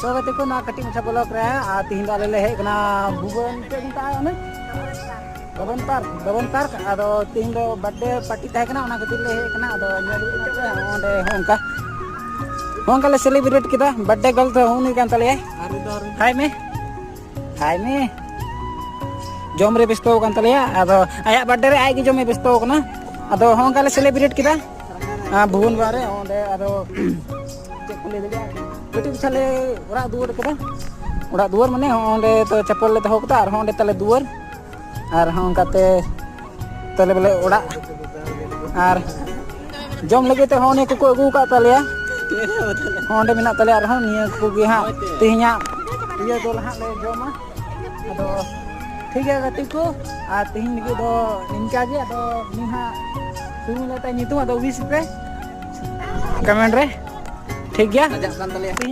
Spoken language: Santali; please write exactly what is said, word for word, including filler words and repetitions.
ᱛᱚ ᱜᱟᱛᱮ ᱠᱚ, ᱱᱚᱣᱟ ᱠᱟᱹᱴᱤᱡ ᱢᱟᱪᱷᱟ ᱵᱞᱚᱜ ᱨᱮ, ᱟᱨ ᱛᱤᱦᱤᱧ ᱫᱚ ᱟᱞᱮ ᱞᱮ ᱦᱮᱡ ᱠᱟᱱᱟ ᱵᱷᱩᱵᱚᱱ, ᱪᱮᱫ ᱠᱚ ᱢᱮᱛᱟᱜᱼᱟ ᱚᱱᱮ? ᱵᱷᱩᱵᱚᱱ ᱯᱟᱨᱠ, ᱵᱷᱩᱵᱚᱱ ᱯᱟᱨᱠ᱾ ᱟᱫᱚ ᱛᱤᱦᱤᱧ ᱫᱚ ᱵᱟᱨᱛᱷᱰᱮ ᱯᱟᱨᱴᱤ ᱛᱟᱦᱮᱸ ᱠᱟᱱᱟ, ᱚᱱᱟ ᱠᱷᱟᱹᱛᱤᱨ ᱞᱮ ᱦᱮᱡ ᱠᱟᱱᱟ᱾ ᱟᱫᱚ ᱧᱮᱞ ᱦᱩᱭᱩᱜ ᱠᱟᱱᱟ ᱥᱮ, ᱱᱚᱜᱼᱚᱭ ᱱᱚᱸᱰᱮ ᱦᱚᱸ ᱚᱱᱠᱟ, ᱦᱚᱸ ᱚᱱᱠᱟ ᱞᱮ ᱥᱮᱞᱤᱵᱨᱮᱴ ᱠᱮᱫᱟ᱾ ᱵᱟᱨᱛᱷᱰᱮ ᱜᱟᱨᱞ ᱫᱚ ᱩᱱᱤ ᱠᱟᱱ ᱛᱟᱞᱮᱭᱟᱭ᱾ ᱦᱟᱭ ᱢᱮ, ᱦᱟᱭ ᱢᱮ᱾ ᱡᱚᱢ ᱨᱮ ᱵᱮᱥᱛᱚ ᱟᱠᱟᱱ ᱛᱟᱞᱮᱭᱟ᱾ ᱟᱫᱚ ᱟᱭᱟᱜ ᱵᱟᱨᱛᱷᱰᱮ ᱨᱮ ᱟᱡ ᱜᱮ ᱡᱚᱢ ᱨᱮ ᱵᱮᱥᱛᱚ ᱟᱠᱟᱱᱟ᱾ ᱟᱫᱚ ᱦᱚᱸ ᱚᱱᱠᱟ ᱞᱮ ᱥᱮᱞᱤᱵᱨᱮᱴ ᱠᱮᱫᱟ, ᱟᱨ ᱵᱷᱩᱵᱚᱱ ᱵᱟᱨ ᱨᱮ ᱚᱸᱰᱮ᱾ ᱟᱫᱚ ᱪᱮᱫ ᱠᱚ ᱞᱟᱹᱭ ᱫᱟᱲᱮᱭᱟᱜᱼᱟ, ᱠᱟᱹᱴᱤᱡ ᱢᱟᱪᱷᱟ ᱞᱮ ᱚᱲᱟᱜ ᱫᱩᱣᱟᱹᱨ ᱠᱮᱫᱟ᱾ ᱚᱲᱟᱜ ᱫᱩᱣᱟᱹᱨ ᱢᱟᱱᱮ ᱦᱚᱸ ᱚᱸᱰᱮ ᱫᱚ ᱪᱟᱯᱚᱞ ᱞᱮ ᱫᱚᱦᱚ ᱠᱮᱫᱟ, ᱟᱨ ᱦᱚᱸ ᱚᱸᱰᱮ ᱛᱟᱞᱮ ᱫᱩᱣᱟᱹᱨ, ᱟᱨ ᱦᱚᱸ ᱚᱱᱠᱟᱛᱮ ᱛᱟᱦᱞᱮ ᱵᱚᱞᱮ ᱚᱲᱟᱜ᱾ ᱟᱨ ᱡᱚᱢ ᱞᱟᱹᱜᱤᱫ ᱛᱮ ᱦᱚᱸ ᱱᱤᱭᱟᱹ ᱠᱚᱠᱚ ᱟᱹᱜᱩ ᱟᱠᱟᱫ ᱛᱟᱞᱮᱭᱟ᱾ ᱦᱚᱸ ᱚᱸᱰᱮ ᱢᱮᱱᱟᱜ ᱛᱟᱞᱮᱭᱟ ᱟᱨᱦᱚᱸ ᱱᱤᱭᱟᱹ ᱠᱚᱜᱮ ᱦᱟᱸᱜ ᱛᱮᱦᱮᱧᱟᱜ ᱤᱭᱟᱹ ᱫᱚ ᱦᱟᱸᱜ ᱞᱮ ᱡᱚᱢᱟ᱾ ᱟᱫᱚ ᱴᱷᱤᱠ ᱜᱮᱭᱟ ᱜᱟᱛᱮ ᱠᱚ, ᱟᱨ ᱛᱮᱦᱮᱧ ᱞᱟᱹᱜᱤᱫ ᱫᱚ ᱱᱤᱝᱠᱟ ᱜᱮ᱾ ᱟᱫᱚ ᱩᱱᱤ ᱦᱟᱸᱜ ᱥᱩᱢᱩᱝ ᱞᱮ ᱛᱟᱭ ᱧᱩᱛᱩᱢ, ᱟᱫᱚ ᱩᱭᱤᱥ ᱯᱮ ᱠᱚᱢᱮᱱᱴ ᱨᱮ, ᱴᱷᱤᱠ ᱜᱮᱭᱟ? ᱥᱟᱡᱟᱜ ᱠᱟᱱ ᱛᱟᱞᱮᱭᱟ᱾